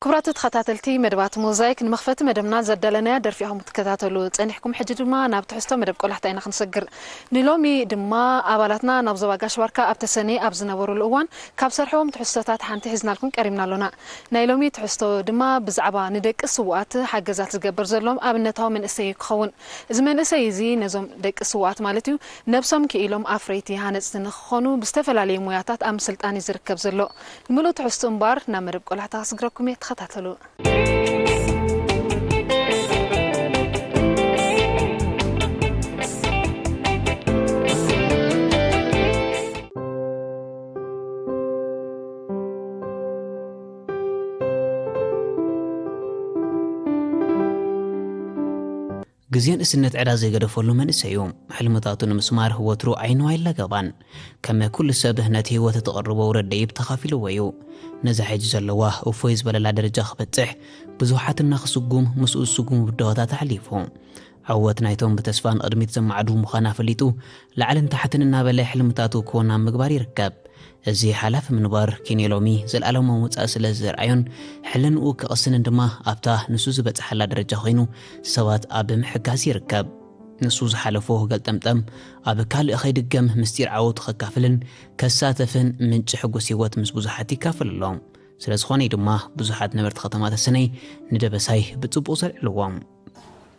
ክቡራት ተኸታተልቲ መደባት ሞዛይክ፣ ንመኽፈቲ መደብና ዘዳለናያ ደርፊ ኢኹም ክትከታተሉ ጸኒሕኩም። ሕጂ ድማ ናብ ትሕዝቶ መደብ ቆላሕታ ኢና ክንሰግር። ንሎሚ ድማ ኣባላትና ናብ ዞባ ጋሽ ባርካ ኣብ ተሰነይ ኣብ ዝነበሩሉ እዋን ካብ ሰርሕዎም ትሕዝቶታት ሓንቲ ሒዝናልኩም ቀሪብና ኣሎና። ናይ ሎሚ ትሕዝቶ ድማ ብዛዕባ ንደቂ ስውኣት ሓገዛት ዝገብር ዘሎም ኣብነታዊ መንእሰይ እዩ ክኸውን። እዚ መንእሰይ እዚ ነዞም ደቂ ስውኣት ማለት እዩ፣ ነብሶም ክኢሎም ኣፍረይቲ ሃነፅቲ ንክኾኑ ብዝተፈላለዩ ሞያታት ኣብ ምስልጣን እዩ ዝርከብ ዘሎ። ንምሉእ ትሕዝቱ እምበኣር ናብ መደብ ቆላሕታ ክስግረኩም እየ፣ ተኸታተሉ። ግዜ ንእስነት ዕዳ ዘይገደፈሉ መንእሰይ እዩ። ሕልምታቱ ንምስማር ወትሩ ዓይኑ ኣይላገባን። ከም ኩሉ ሰብ ነቲ ህይወት እተቕርቦ ውረድ ደይብ ተኻፊልዎ እዩ። ነዛ ሕጂ ዘለዋ እፎይ ዝበለላ ደረጃ ክበጽሕ ብዙሓት እናኽስጉም ምስኡ ዝስጉሙ ብድሆታት ኣሕሊፉ። ዓወት ናይቶም ብተስፋ ንቕድሚት ዘማዕድዉ ምዃና ፈሊጡ ላዕልን ታሕትን እናበለ ሕልምታቱ ክወን ኣብ ምግባር ይርከብ። እዚ ሓላፊ ምንባር ኪንዮ ሎሚ ዘለኣለማዊ መውጻኢ ስለ ዘርኣዮን ሕልንኡ ክቕስንን ድማ ኣብታ ንሱ ዝበጽሓላ ደረጃ ኮይኑ ሰባት ኣብ ምሕጋዝ ይርከብ። ንሱ ዝሓለፎ ገልጠምጠም ኣብ ካልእ ከይድገም ምስጢር ዓወቱ ከካፍልን ከሳተፍን ምንጪ ሕጉስ ህይወት ምስ ብዙሓት ይካፈል ኣሎ። ስለ ዝኾነ እዩ ድማ ብዙሓት ነበርቲ ከተማ ተሰነይ ንደበሳይ ብጽቡቕ ዘልዕልዎም።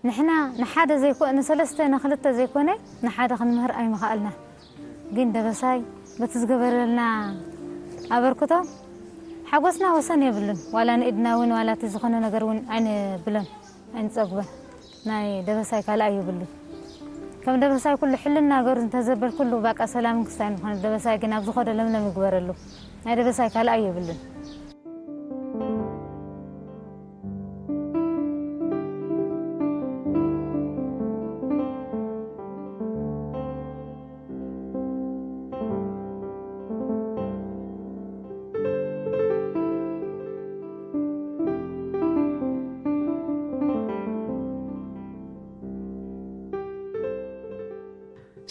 ንሕና ንሓደ ዘይኮ-፣ ንሰለስተ ንክልተ ዘይኮነ ንሓደ ክንምህር ኣይምኸኣልና። ግን ደበሳይ በቲ ዝገበረልና ኣበርክቶ ሓጎስና ወሰን የብሉን። ዋላ ንኢድና እውን ዋላ እቲ ዝኾነ ነገር እውን ኣይንብለን ኣይንጸግበን። ናይ ደበሳይ ካልኣይ የብሉን። ከም ደበሳይ ኩሉ ሕልና ገሩ እንተዘበል ኩሉ ባቃ ሰላምን ክስታይን ዝኾነ ደበሳይ ግን ኣብ ዝኾደ ለምለም ይግበረሉ። ናይ ደበሳይ ካልኣይ የብሉን።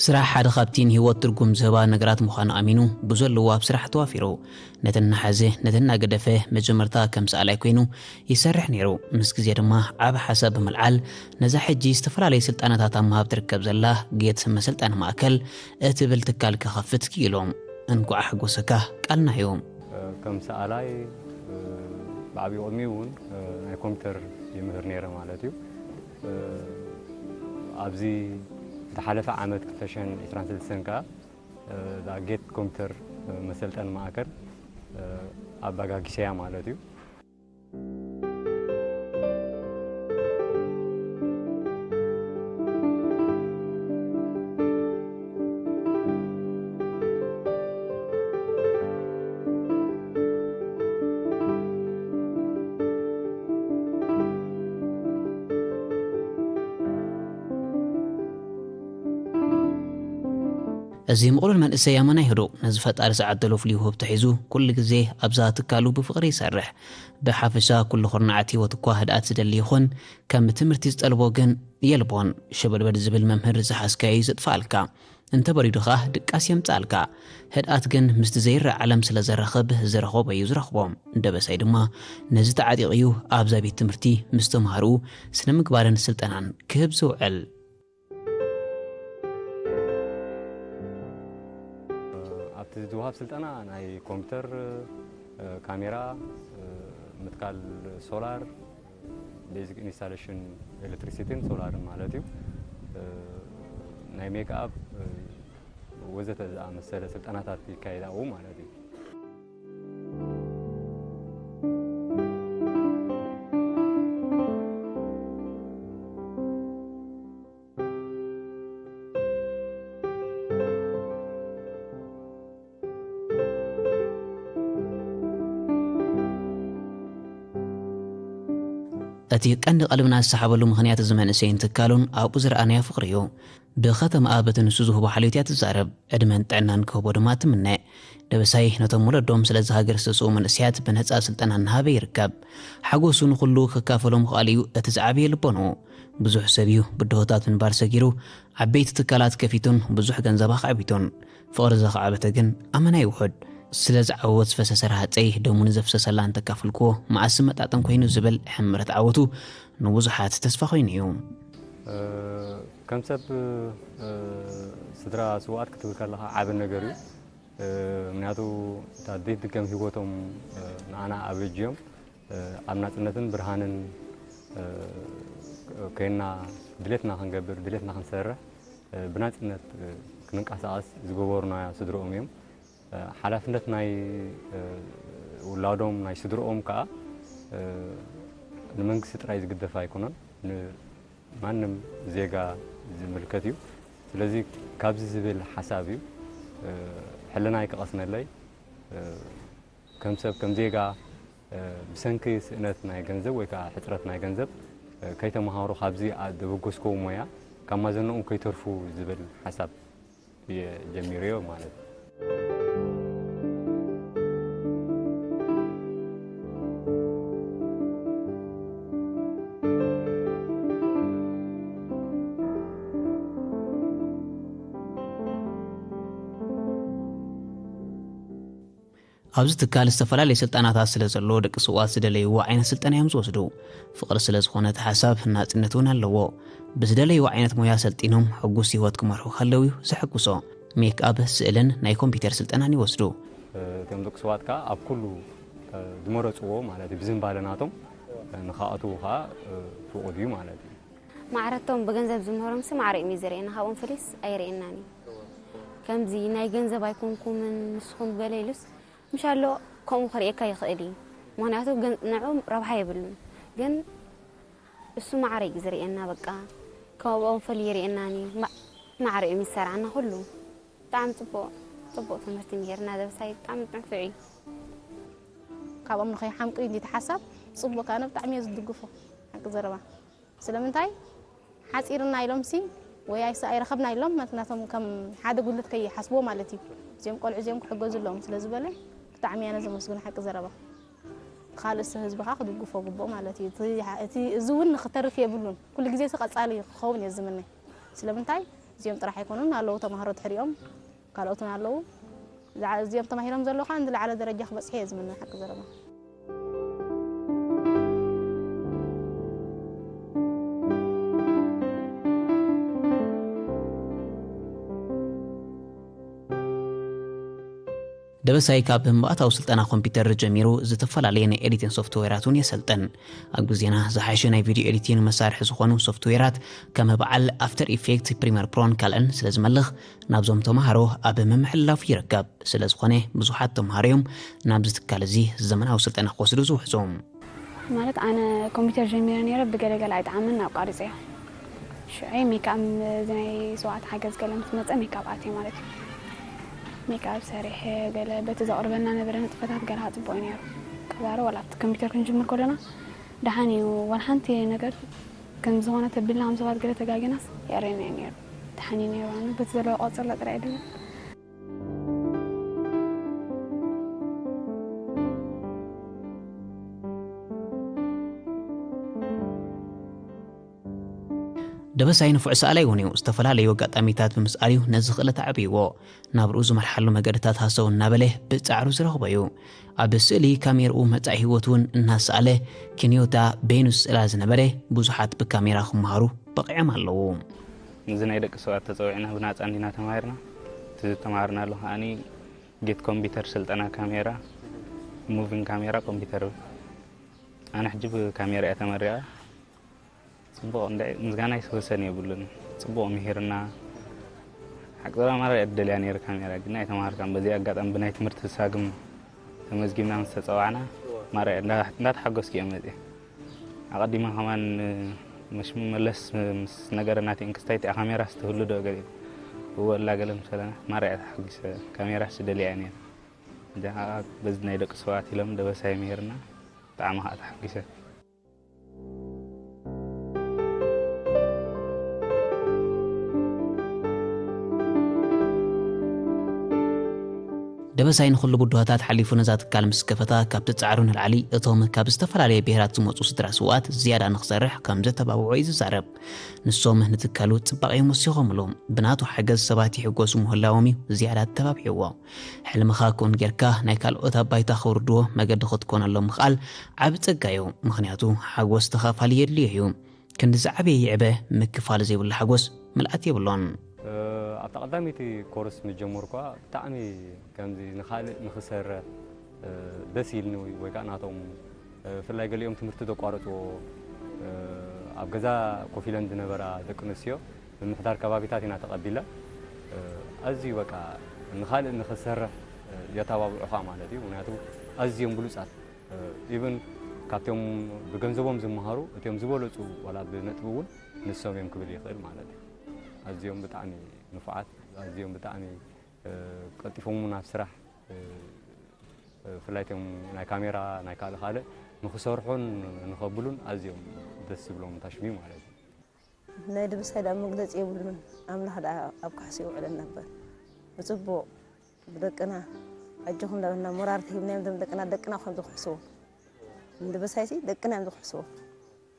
ስራሕ ሓደ ካብቲ ንህይወት ትርጉም ዝህባ ነገራት ምዃኑ ኣሚኑ፣ ብዘለዎ ኣብ ስራሕ ተዋፊሩ፣ ነቲ እናሓዘ፣ ነቲ እናገደፈ፣ መጀመርታ ከም ሰኣላይ ኮይኑ ይሰርሕ ነይሩ። ምስ ግዜ ድማ ዓቢ ሓሳብ ብምልዓል፣ ነዛ ሕጂ ዝተፈላለዩ ስልጠናታት ኣብ ምሃብ ትርከብ ዘላ ጌት መሰልጠኒ ማእከል እትብል ትካል ክኸፍት ክኢሉ። እንቋዕ ኣሕጎሰካ ቃልና እዩ። ከም ሰኣላይ፣ ብዓብዪ ቅድሚኡ እውን ናይ ኮምፒውተር ይምህር ነይረ ማለት እዩ። ኣብዚ ዝተሓለፈ ዓመት ክልተ ሽሕን ዕስራን ሰለስተን ከኣ እዛ ጌት ኮምፒውተር መሰልጠኒ ማእከል ኣባጋጊሰያ ማለት እዩ። እዚ ምቕሉል መንእሰይ ኣመና ይህዱእ፣ ነዚ ፈጣሪ ዝዓደሎ ፍሉይ ውህብቶ ሒዙ፣ ኩሉ ግዜ ኣብዛ ትካሉ ብፍቕሪ ይሰርሕ። ብሓፈሻ፣ ኩሉ ኩርናዓት ህይወት እኳ ህድኣት ዝደሊ ይኹን፣ ከም ትምህርቲ ዝጠልቦ ግን የልቦን። ሸበድበድ ዝብል መምህር ዝሓዝካዮ እዩ ዘጥፍኣልካ። እንተበሪዱ ኸኣ ድቃስ የምጽኣልካ። ህድኣት ግን ምስቲ ዘይረኣ ዓለም ስለ ዘራኽብ፣ ዝረኸቦ እዩ ዝረኽቦ። ደበሳይ ድማ ነዚ ተዓጢቑ እዩ ኣብዛ ቤት ትምህርቲ ምስ ተምሃርኡ ስነ ምግባርን ስልጠናን ክህብ ዝውዕል። ኣብቲ ዝወሃብ ስልጠና ናይ ኮምፒውተር፣ ካሜራ፣ ምትካል ሶላር፣ ቤዚክ ኢንስታሌሽን ኤሌክትሪሲቲን ሶላርን ማለት እዩ። ናይ ሜክኣፕ ወዘተ ዝኣመሰለ ስልጠናታት ይካየድ ኣብኡ ማለት እዩ። እቲ ቀንዲ ቀልብና ዝሰሓበሉ ምኽንያት እዚ መንእሰይን ትካሉን ኣብኡ ዝረኣናዮ ፍቕሪ እዩ። ብኸተማኣ በቲ ንሱ ዝህቦ ሓልዮት እያ ትዛረብ። ዕድመን ጥዕናን ክህቦ ድማ ትምነ። ደበሳይ ነቶም ወለዶም ስለዚ ሃገር ዝተስኡ መንእሰያት ብነጻ ስልጠና እናሃበ ይርከብ። ሓጎሱ ንኹሉ ከካፈሎ ምኽኣሉ እዩ እቲ ዝዓበየ ልቦንኡ። ብዙሕ ሰብ እዩ ብድሆታት ምንባር ሰጊሩ፣ ዓበይቲ ትካላት ከፊቱን ብዙሕ ገንዘብ ኣኻዕቢቱን። ፍቕሪ ዘኻዕበተ ግን ኣመና እዩ ውሑድ። ስለ ዝዓወት ዝፈሰሰ ረሃፀይ ደሙ ንዘፍሰሰላ እንተካፍልክዎ መዓስ ዝመጣጠን ኮይኑ ዝብል ሕምረት ዓወቱ ንብዙሓት ተስፋ ኮይኑ እዩ። ከም ሰብ ስድራ ስውኣት ክትብል ከለኻ ዓቢ ነገር እዩ። ምክንያቱ እታ ዘይድገም ህይወቶም ንኣና ኣበጅዮም ኣብ ናጽነትን ብርሃንን ኮይና ድሌትና ክንገብር ድሌትና ክንሰርሕ ብናጽነት ክንንቀሳቐስ ዝገበሩና ስድርኦም እዮም። ሓላፍነት ናይ ውላዶም ናይ ስድርኦም ከዓ ንመንግስቲ ጥራይ ዝግደፍ ኣይኮነን። ማንም ዜጋ ዝምልከት እዩ። ስለዚ ካብዚ ዝብል ሓሳብ እዩ ሕልናይ ክቐስነለይ ከም ሰብ ከም ዜጋ ብሰንኪ ስእነት ናይ ገንዘብ ወይ ከዓ ሕፅረት ናይ ገንዘብ ከይተምሃሩ ካብዚ ደበጎስኮ ሞያ ካብ ማዘንኦም ከይተርፉ ዝብል ሓሳብ እየ ጀሚረዮ ማለት እዩ። ኣብዚ ትካል ዝተፈላለዩ ስልጠናታት ስለ ዘለዎ ደቂ ስውኣት ዝደለይዎ ዓይነት ስልጠና እዮም ዝወስዱ። ፍቕሪ ስለ ዝኾነ እቲ ሓሳብ ናፅነት እውን ኣለዎ። ብዝደለይዎ ዓይነት ሞያ ሰልጢኖም ሕጉስ ህይወት ክመርሑ ከለዉ እዩ ዘሐጉሶ። ሜክኣፕ፣ ስእልን ናይ ኮምፒውተር ስልጠናን ይወስዱ። እቶም ደቂ ስውኣት ከዓ ኣብ ኩሉ ዝመረፅዎ ማለት እዩ ብዝንባለ ናቶም ንክኣትዉ ከዓ ፍቑድ እዩ ማለት እዩ። ማዕረቶም ብገንዘብ ዝምህሮምሲ ማዕረ እዩ ዝርእየና ካብኦም ፈሊስ ኣይርእየናን እዩ። ከምዚ ናይ ገንዘብ ኣይኮንኩምን ንስኹም ገለ ኢሉስ ምሻሎ ከምኡ ክርእየካ ይኽእል እዩ። ምኽንያቱ ንዑ ረብሓ የብሉን። ግን እሱ ማዕረ እዩ ዝርእየና በቃ ካብኦም ፈሊ ይርእየናን እዩ። ማዕረ እዮም ይሰርዓና ኩሉ። ብጣዕሚ ፅቡቅ ፅቡቅ ትምህርቲ ምሂርና ደብሳይ ብጣዕሚ ጥንፍዕ እዩ። ካብኦም ንኸይሓምቁ እዩ እንዲቲ ሓሳብ ፅቡቅ ኣነ ብጣዕሚ እየ ዝድግፎ ሓቂ ዘረባ ስለምንታይ ሓፂርና ኢሎም ሲ ወይ ኣይስ ኣይረኸብና ኢሎም ናትናቶም ከም ሓደ ጉድለት ከይሓስብዎ ማለት እዩ እዚኦም ቆልዑ እዚኦም ክሕገዙ ኣለዎም ስለ ዝበለ ብጣዕሚ ኣነ ዘመስግኖ ሓቂ ዘረባ ካልእ ሰብ ህዝቢ ከዓ ክድግፎ ግቡእ ማለት እዩ እቲ እዚ እውን ንክተርፍ የብሉን ኩሉ ግዜ ሲ ቀፃሊ ክኸውን እየ ዝምነ ስለምንታይ እዚኦም ጥራሕ ኣይኮኑን ኣለዉ ተማሃሮ ድሕሪኦም ካልኦትን ኣለዉ። እዚኦም ተማሂሮም ዘለዉ ከዓ ንዝለዓለ ደረጃ ክበፅሑ እየ ዝምነ ሓቂ ዘረባ። ደበሳይ ካብ ምባእታዊ ስልጠና ኮምፒውተር ጀሚሩ ዝተፈላለየ ናይ ኤዲቲንግ ሶፍትዌራት እውን የሰልጥን። ኣብ ግዜና ዝሓሸ ናይ ቪድዮ ኤዲቲንግ መሳርሒ ዝኾኑ ሶፍትዌራት ከም በዓል ኣፍተር ኢፌክት፣ ፕሪመር ፕሮን ካልእን ስለ ዝመልኽ ናብዞም ተምሃሮ ኣብ ምምሕልላፉ ይርከብ። ስለ ዝኾነ ብዙሓት ተምሃሮ እዮም ናብዚ ትካል እዚ ዘመናዊ ስልጠና ክወስዱ ዝውሕዙ። ማለት ኣነ ኮምፒተር ጀሚረ ነይረ ብገለገለ ኣይጠዓመን ናብ ቃሪፀዮ ሽዑ ሜክኣም እዚ ናይ ስውኣት ሓገዝ ገለ ምስ መፀ ሜክኣብ ኣትየ ማለት እዩ ሜክኣብ ሰሪሐ ገለ በቲ ዘቕርበልና ነበረ ንጥፈታት ገለ ፅቡቅ እዩ ነይሩ ቅዛረ ዋላ ኣብቲ ኮምፒተር ክንጅምር ከለና ደሓን እዩ ዋላ ሓንቲ ነገር ከም ዝኾነ ተቢልና ከም ሰባት ገለ ተጋጊናስ የዕረየና እዩ ነይሩ ደሓን እዩ ነይሩ ኣነ በቲ ዘለዎ ቀፅሎ ጥራይ ድብል ደበሳይ ንፉዕ ሰኣላይ እውን እዩ። ዝተፈላለዩ ኣጋጣሚታት ብምስኣል እዩ ነዚ ክእለት ኣዕብይዎ። ናብርኡ ዝመርሓሉ መገድታት ሃሰው እናበለ ብጻዕሩ ዝረኽቦ እዩ። ኣብ ስእሊ ካሜርኡ መጻኢ ህይወት እውን እናሰኣለ ኪንዮታ በይኑ ዝስእላ ዝነበረ ብዙሓት ብካሜራ ክመሃሩ በቒዖም ኣለዉ። እዚ ናይ ደቂ ሰባት ተፀዊዕና ብናፃ እንዲና ተማሂርና እቲ ዝተማሃርናሉ ከዓኒ ጌት ኮምፒተር ስልጠና ካሜራ ሙቪን ካሜራ ኮምፒተር ኣነ ሕጂ ብካሜራ እየ ተመሪቐ ፅቡቕ እንድዒ ምስጋና ይስወሰን የብሉን ፅቡቕ ምሂርና ሓቂ ዘረባ ማራ እየ ደልያ ነይረ ካሜራ ግን ኣይተምሃርካን በዚ ኣጋጣሚ ብናይ ትምህርቲ ሳግም ተመዝጊብና ምስ ተፀዋዕና ማራ እየ እንዳ- እንዳተሓጎስኩ እየ መፅየ ኣቐዲመ ከማን መሽ መለስ ምስ ነገረ ናተይ እንክስታይ እቲኣ ካሜራ ስትህሉ ዶ ገለ እወ እላ ገለ ምስ በለና ማራ እየ ተሓጒሰ ካሜራ ስደልያ እየ ነይረ እንተ ከዓ በዚ ናይ ደቂ ሰባት ኢሎም ደበሳይ ምሂርና ብጣዕሚ ከዓ ተሓጒሰ ደበሳይ ንኹሉ ብድሆታት ሓሊፉ ነዛ ትካል ምስ ከፈታ፣ ካብቲ ጻዕሩ ንላዕሊ እቶም ካብ ዝተፈላለየ ብሄራት ዝመጹ ስድራ ስውኣት ዝያዳ ንኽሰርሕ ከም ዘተባብዖ እዩ ዝዛረብ። ንሶም ንትካሉ ጽባቐ እዮም ወሲኾምሉ። ብናቱ ሓገዝ ሰባት ይሕጎሱ ምህላዎም እዩ ዝያዳ ኣተባቢዕዎ። ሕልምኻ ክውን ጌርካ ናይ ካልኦት ኣብ ባይታ ከውርድዎ መገዲ ክትኮነሎም ምኽኣል ዓቢ ጸጋ እዩ። ምኽንያቱ ሓጎስ ተኻፋሊ የድልዮ እዩ። ክንዲ ዝዓበየ ይዕበ ምክፋል ዘይብሉ ሓጎስ ምልኣት የብሎን። ኣብታ ቀዳመይቲ ኮርስ ምስ ጀመርኳ ብጣዕሚ ከምዚ ንኻልእ ንኽሰርሕ ደስ ኢልኒ፣ ወይ ከዓ ናቶም ብፍላይ ገሊኦም ትምህርቲ ዘቋረፅዎ ኣብ ገዛ ኮፍ ኢለን ዝነበራ ደቂ ኣንስትዮ ምምሕዳር ከባቢታት ኢና ተቐቢለ። ኣዝዩ በቃ ንኻልእ ንኽሰርሕ የተባብዑኻ ማለት እዩ። ምክንያቱ ኣዝዮም ብሉፃት ኢቭን ካብቶም ብገንዘቦም ዝመሃሩ እቲኦም ዝበለፁ ዋላ ብነጥቢ እውን ንሶም እዮም ክብል ይኽእል ማለት እዩ። ኣዝዮም ብጣዕሚ ንፉዓት፣ ኣዝዮም ብጣዕሚ ቀልጢፎም እውን ኣብ ስራሕ፣ ብፍላይ እቶም ናይ ካሜራ ናይ ካልእ ካልእ ንክሰርሑን ንኸብሉን ኣዝዮም ደስ ዝብሎም ታሽሚ ማለት እዩ። ናይ ደበሳይ ደኣ መግለጺ የብሉን። ኣምላኽ ደኣ ኣብ ካሕሱ ይውዕለን ነበር። ብጽቡቕ ብደቅና ኣጆኹም እንዳበልና ሞራል ተሂብናዮም፣ እዞም ደቅና፣ ደቅና ከም ዝኽሕስዎ። ንደበሳይሲ ደቅና እዮም ዝኽሕስዎ።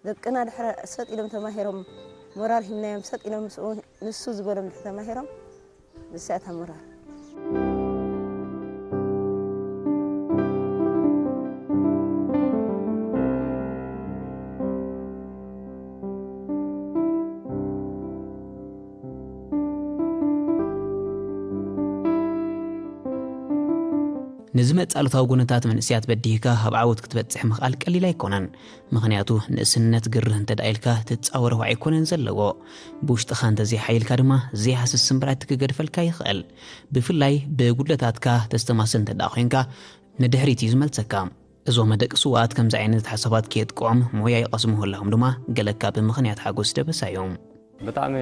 ደቅና ድሕረ ሰጥ ኢሎም ተማሂሮም፣ ሞራል ሂብናዮም፣ ሰጥ ኢሎም ምስኡ፣ ንሱ ዝበሎም ድሕሪ ተማሂሮም፣ ንሳ እታ ሞራል። ንዝመጽእ ኣሉታዊ ጎነታት መንእሰያት በዲህካ ኣብ ዓወት ክትበጽሕ ምኽኣል ቀሊል ኣይኮነን። ምኽንያቱ ንእስነት ግርህ እንተ ደኣ ኢልካ ትጻወሮ ኣይኮነን ዘለዎ። ብውሽጥኻ እንተዘይሓይልካ ድማ ዘይሃስስ ስምብራት ክገድፈልካ ይኽእል። ብፍላይ ብጉድለታትካ ተስተማስል እንተ ደኣ ኮይንካ ንድሕሪት እዩ ዝመልሰካ። እዞም ደቂ ስውኣት ከምዚ ዓይነት ሓሳባት ከየጥቅዖም ሞያ ይቐስሙ ህላዎም ድማ ገለ ካብ ምኽንያት ሓጎስ ደበሳ እዮም። ብጣዕሚ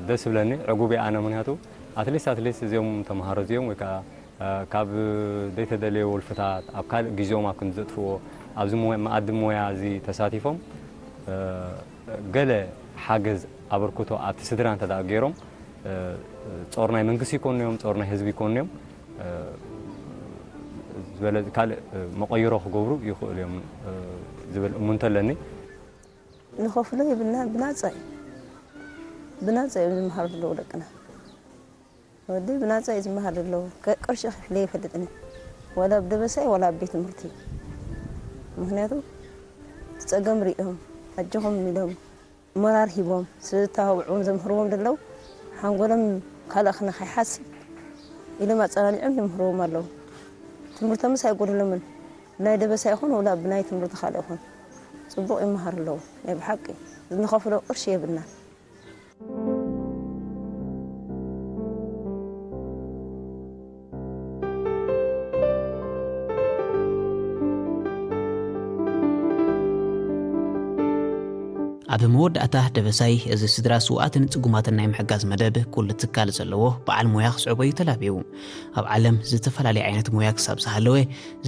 ደስ ይብለኒ፣ ዕጉብ እየ ኣነ። ምኽንያቱ ኣትሊስት ኣትሊስት እዚኦም ተምሃሮ እዚኦም ወይ ከዓ ካብ ዘይተደለየ ወልፍታት ኣብ ካልእ ግዜኦም ኣብ ክንዲ ዘጥፍዎ ኣብዚ ሞ- መኣዲ ሞያ እዚ ተሳቲፎም ገለ ሓገዝ ኣበርክቶ ኣብቲ ስድራ እንተ ደኣ ገይሮም ጾር ናይ መንግስቲ ይኮኑ እዮም፣ ጾር ናይ ህዝቢ ይኮኑ እዮም። ዝበለ ካልእ መቐይሮ ክገብሩ ይኽእሉ እዮም ዝብል እሙንቶ ኣለኒ። ንኸፍሎ የብልና፣ ብናጻ እዩ። ብናጻ እዮም ዝመሃሩ ዘለዉ ደቅና። ወዲ ብናጻ እዩ ዝመሃር ዘለዉ። ከ- ቅርሺ ከፍለ ይፈልጥን እዩ። ዋላ ኣብ ደበሳይ ዋላ ኣብ ቤት ትምህርቲ። ምኽንያቱ እቲ ጸገም ሪኦም ኣጆኹም ኢሎም ሞራር ሂቦም ዝተባብዑን ዘምህርዎም ዘለዉ ሓንጎሎም ካልእ ክነ ከይሓስብ ኢሎም ኣጸናኒዖም ይምህርዎም ኣለዉ። ትምህርቶምስ ኣይጎደሎምን። ብናይ ደበሳ ይኹን ወላ ብናይ ትምህርቲ ካልእ ይኹን ጽቡቕ ይመሃሩ ኣለዉ። ናይ ብሓቂ ንኸፍሎ ቅርሺ የብልና። ኣብ መወዳእታ ደበሳይ እዚ ስድራ ስውኣትን ጽጉማትን ናይ ምሕጋዝ መደብ ኩሉ ትካል ዘለዎ በዓል ሞያ ክስዕቦ እዩ ተላብዩ። ኣብ ዓለም ዝተፈላለየ ዓይነት ሞያ ክሳብ ዝሃለወ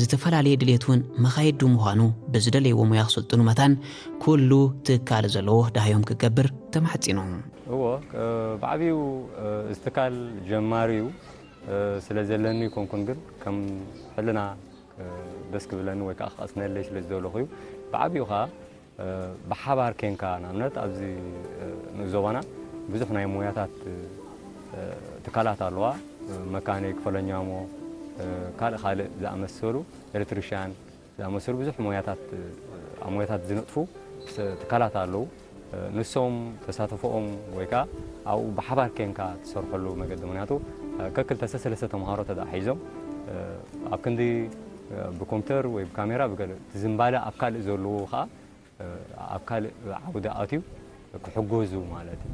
ዝተፈላለየ ድሌት እውን መኻየዲ ምዃኑ ብዝደለይዎ ሞያ ክሰልጥኑ መታን ኩሉ ትካል ዘለዎ ዳህዮም ክገብር ተማሕጺኑ። እዎ፣ ብዓብዩ እዚ ትካል ጀማሪ እዩ። ስለ ዘለኒ ይኮንኩን ግን ከም ሕልና ደስ ክብለኒ ወይ ከዓ ክቐስነለይ ስለ ዝደለኹ እዩ። ብዓብዩ ከዓ ብሓባር ኬንካ ንኣብነት ኣብዚ ንኡስ ዞባና ብዙሕ ናይ ሞያታት ትካላት ኣለዋ። መካኒክ፣ ፈለኛሞ፣ ካልእ ካልእ ዝኣመሰሉ ኤሌክትሪሽያን ዝኣመሰሉ ብዙሕ ሞያታት ኣብ ሞያታት ዝነጥፉ ትካላት ኣለዉ። ንሶም ተሳትፎኦም ወይ ከዓ ኣብኡ ብሓባር ኬንካ ትሰርሐሉ መገዲ ምክንያቱ ከክልተ ሰለስተ ተምሃሮ ተደኣ ሒዞም ኣብ ክንዲ ብኮምፒተር ወይ ብካሜራ ብገለ ዝንባለ ኣብ ካልእ ዘለዉ ከዓ ኣብ ካልእ ዓውዲ ኣትዩ ክሕጎዙ ማለት እዩ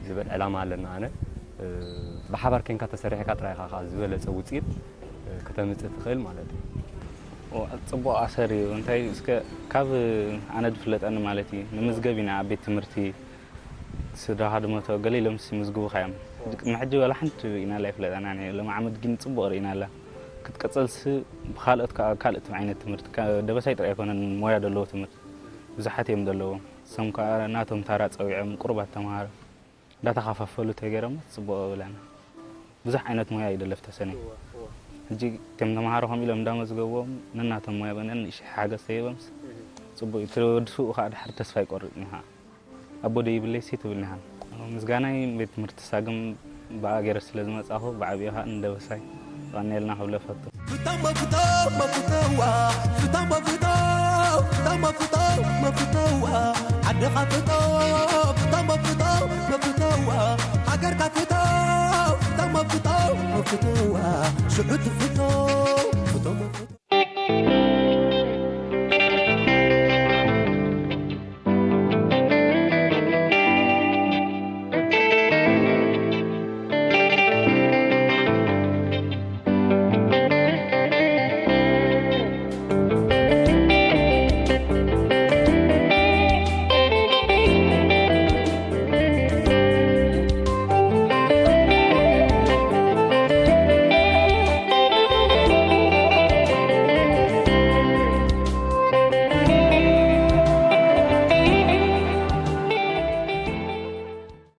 ዝብል ዕላማ ኣለና። ኣነ ብሓባር ኬንካ ተሰሪሕካ ጥራይ ኢኻ ዝበለፀ ውፅኢት ክተምፅእ ትኽእል ማለት እዩ። ፅቡቕ ኣሰር እዩ። እንታይ እስከ ካብ ኣነ ዝፍለጠኒ ማለት እዩ ንምዝገብ ኢና ኣብ ቤት ትምህርቲ ስድራኻ ድመቶ ገለ ኢሎም ይምዝግቡኻ እዮም። ቅድሚ ሕጂ ዋላ ሓንቲ ርኢናላ ኣይፍለጠና። ሎሚ ዓመት ግን ፅቡቕ ርኢናላ ክትቅፅልሲ ብካልኦት ካልእ ዓይነት ትምህርቲ ደበሳይ ጥራይ ኣይኮነን ሞያ ዘለዎ ትምህርቲ ብዙሓት እዮም ዘለዎም። እሶም ከዓ ናቶም ታራ ፀዊዖም ቁሩባት ተምሃሮ እንዳተኻፋፈሉ ተገይሮም ፅቡቕ ብለና። ብዙሕ ዓይነት ሞያ እዩ ደለፍ ተሰነ። ሕጂ ከም ተምሃሮ ከም ኢሎም እንዳመዝገብዎም ነናቶም ሞያ በነን ንእሽሕ ሓገዝ ተሂቦምስ ጽቡቅ እዩ። እቲ ወዲ ስውእ ከዓ ድሓር ተስፋ ይቆርጽ እዩ ከዓ። ኣቦ ደይብለይ ሲ ትብል ንሃን ምስጋናይ ቤት ትምህርቲ ሳግም ብኣ ገይረ ስለ ዝመጻኹ ብዓብዩ ከዓ ንደበሳይ ቀኒልና ክብለ ፈቱ። ፍታ መፍቶ መፍተዋ ፍታ መፍቶ ፍታ መፍቶ መፍተዋ ዓድኻ ፍቶ ፍታ መፍቶ መፍተዋ ሃገርካ ፍቶ ፍታ መፍቶ መፍተዋ